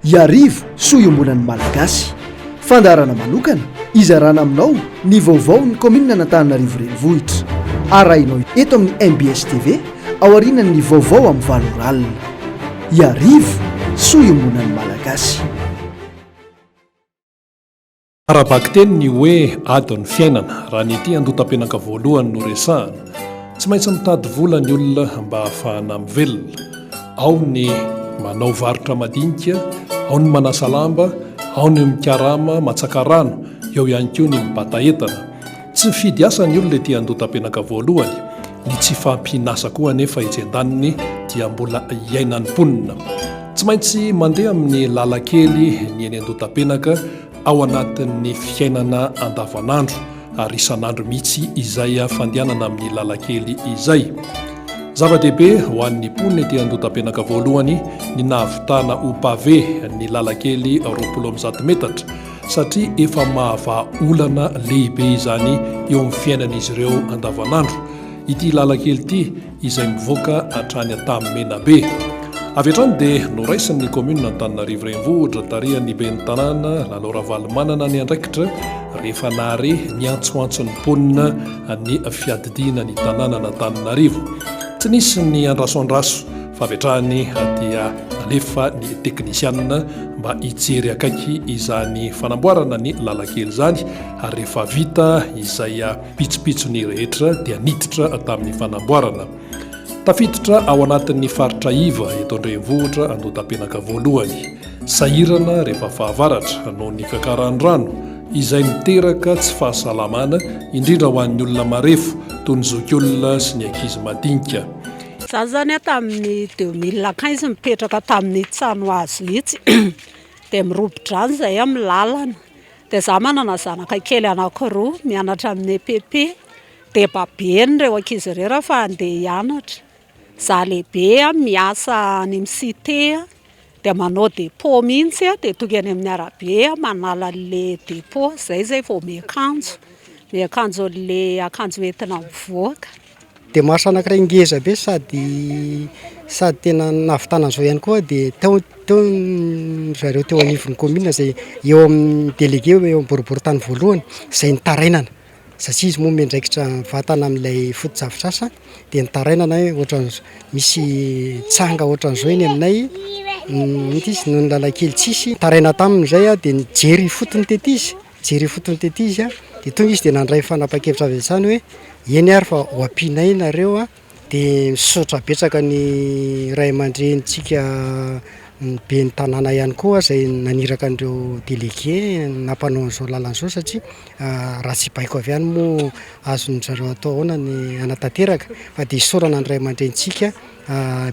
Iarivo, soa iombonan'ny Malagasy. Fandaharana manokana izarana aminao ny vaovaon'ny kaomininan'Antananarivo Renivohitra. Arahinao eto amin'ny mbs TV aorianan'ny vaovao amin'ny valo ora alina. Iarivo, soa iombonan'ny Malagasy. Ara-bakiteny ny hoe ady ny fiainana, raha ny ety Andotapenaka voalohany no resahana. Tsy maintsy mitady vola ny olona mba hahafahana mivelona. Ao ny manao varotra madinika, ao ny manasa lamba, ao ny mikarama matsaka rano, eo ihany koa ny mibata entana. Tsy mifidy asa ny olona ety Andotapenaka voalohany. Ny tsy fahampian'asa koa anefa etsy andaniny dia mbola iainan'ny mponina. Tsy maintsy mandeha amin'ny lalan-kely ny eny Andotapenaka ao anatin'ny fiainana andavanandro ary isan'andro mihitsy izay fandehanana amin'ny lalan-kely izay. Zava-dehibe ho an'ny mponina ety Andotapenaka voalohany ny nahavitana ho pavé ny lalan-kely 120 metatra satria efa mahavaha olana lehibe izany eo amin'ny fiainan'izy ireo andavanandro ity lalan-kely ity izay mivoaka hatrany Antanimena-be. Avy hatrany dia noraisin'ny kaominina Antananarivo Renivohitra tarihan'ny ben'ny tanàna Lalao Ravalomanana ny andraikitra rehefa nahare ny antsoantson'ny mponina ny fiadidiana ny tanànan'Antananarivo. Tsy nisy ny andraso andraso fa avy hatrany dia nalefa ny teknisianina mba hijery akaiky izany fanamboarana ny lalan-kely izany ary rehefa vita izay pitsopitsony rehetra dia niditra tamin'ny fanamboarana. Tafiditra ao anatin'ny faritra iva eto an-drenivohitra Andohatapenaka voalohany. Sahirana rehefa fahavaratra noho ny fiakaran'ny rano izay miteraka tsy fahasalamana indrindra ho an'ny olona marefo toy ny zokiolona sy ny ankizy madinika. Za zany a tamin'ny 2015 nipetraka tamin'ny trano hazo itsy dia mirobo-drano zahay amin'ny lalana. Dia za manana zanaka kely anankiroa mianatra amin'ny EPP dia babeny ireo ankizy ireo raha fa handeha hianatra. Za lehibe miasa any amin'ny cité dia manao dépôt mihitsy dia tonga eny amin'ny arabe manala an'ilay dépôt, zay zay vao miakanjo, miakanjo an'ilay akanjo entina mivoaka. Démarche anankiray ngeza be sady sady tena nahavitana an'izao ihany koa dia teo teo ry zareo teo anivon'ny commune izay eo amin'ny délégué eo amin'ny boriborintany voalohany izay nitarainana satria izy moa miandraikitra mivantana amin'ilay fotodrafitrasa dia nitarainana hoe ohatran'izao misy tsanga ohatran'izao eny aminay inty izy noho ny lalan-kely tsisy, nitaraina taminy izay aho dia nijery ifotony tety izy. Nijery ifotony tety izy dia tonga izy dia nandray fanapahan-kevitra avy hatrany hoe eny ary fa ho ampianay nareo a, dia misaotra betsaka ny ray aman-drenintsika ny ben'ny tanàna ihany koa izay naniraka an'ireo délégué nampanao an'izao lalana izao satria raha tsy baiko avy any moa azon-dry zareo atao ahoana ny hanatanteraka fa dia isaorana ny ray aman-drenintsika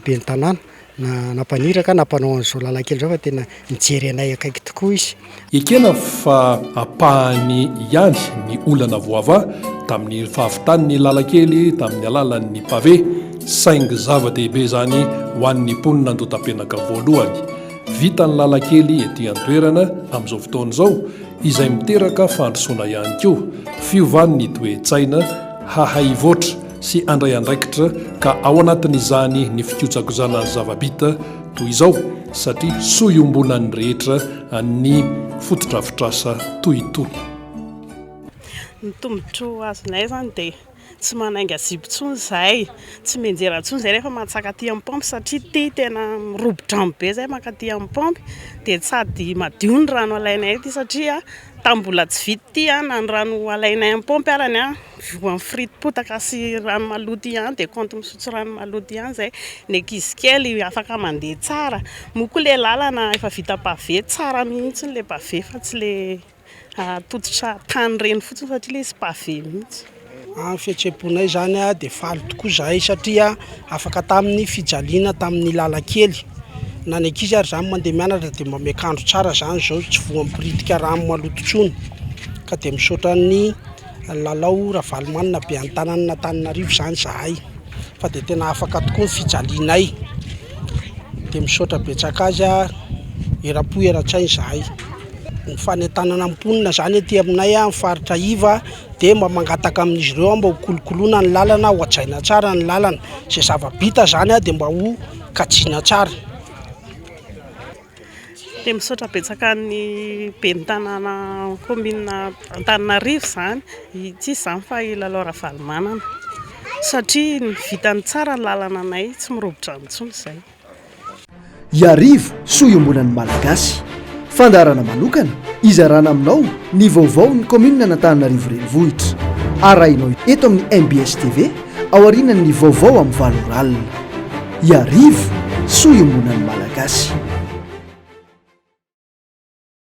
ben'ny tanàna. Na nampaniraka na mpanao an'izao lalan-kely izao fa tena nijery anay akaiky tokoa izy. Ekena fa ampahany ihany ny olana voavaha tamin'ny fahavitan'ny lalan-kely tamin'ny alalan'ny pavé, saingy zava-dehibe izany ho an'ny mponina Andotapenaka voalohany. Vita ny lalan-kely ety an-toerana amin'izao fotoana izao, izay miteraka fandrosoana ihany koa, fiovan'ny toe-tsaina hahay hivoatra. sy handray andraikitra ka ao anatin'izany ny fikojakojana ny zava-bita toy izao satria soa iombonan'ny rehetra ny fotodrafitrasa toy itony. Ny tombontsoa azonay izany dia tsy manainga zipo intsony izahay, tsy mianjera intsony izahay rehefa mantsaka aty amin'ny paompy satria ity tena mirobo-drano be izahay mankaty amin'ny paompy dia sady madio ny rano alainay aty satria tamin'ny mbola tsy vita ity na ny rano alainay amin'ny paompy arany Voan'ny frity potaka sy rano maloto ihany dia kaonty misotro rano maloto ihany izay. Ny ankizy kely afaka mandeha tsara. Moa koa ilay lalana efa vita pavé tsara mihitsy ilay pavé fa tsy ilay tototra tany ireny fotsiny satria ilay izy pavé mihitsy. Ny fihetseham-ponay izany dia faly tokoa izahay satria afaka tamin'ny fijaliana tamin'ny lalan-kely. Na ny ankizy ary izany mandeha mianatra dia mba miakanjo tsara izany izao, tsy voan'ny piritika rano maloto intsony. Ka dia misaotra an'ny Lalao Ravalomanana be an'Antananan'Antananarivo izany izahay fa dia tena afaka tokoa ny fijalianay dia misaotra betsaka azy eram-po eran-tsaina izahay. Ny fanentanana ny mponina izany aty aminay amin'ny faritra iva dia mba mangataka amin'izy ireo mba ho kolokoloina ny lalana, ho hajaina tsara ny lalana, izay zava-bita izany dia mba ho kajiana tsara. Dia misaotra betsaka ny ben'ny tanàna kaominina Antananarivo izany, tsy iza izany fa i Lalao Ravalomanana satria vitany tsara ny lalana anay, tsy mirobo-drano intsony izay. Iarivo, soa iombonan'ny Malagasy. Fandaharana manokana izarana aminao ny vaovaon'ny kaomininan'Antananarivo Renivohitra. Arahinao eto amin'ny mbs TV aorianan'ny vaovao amin'ny valo ora alina. Iarivo, soa iombonan'ny Malagasy.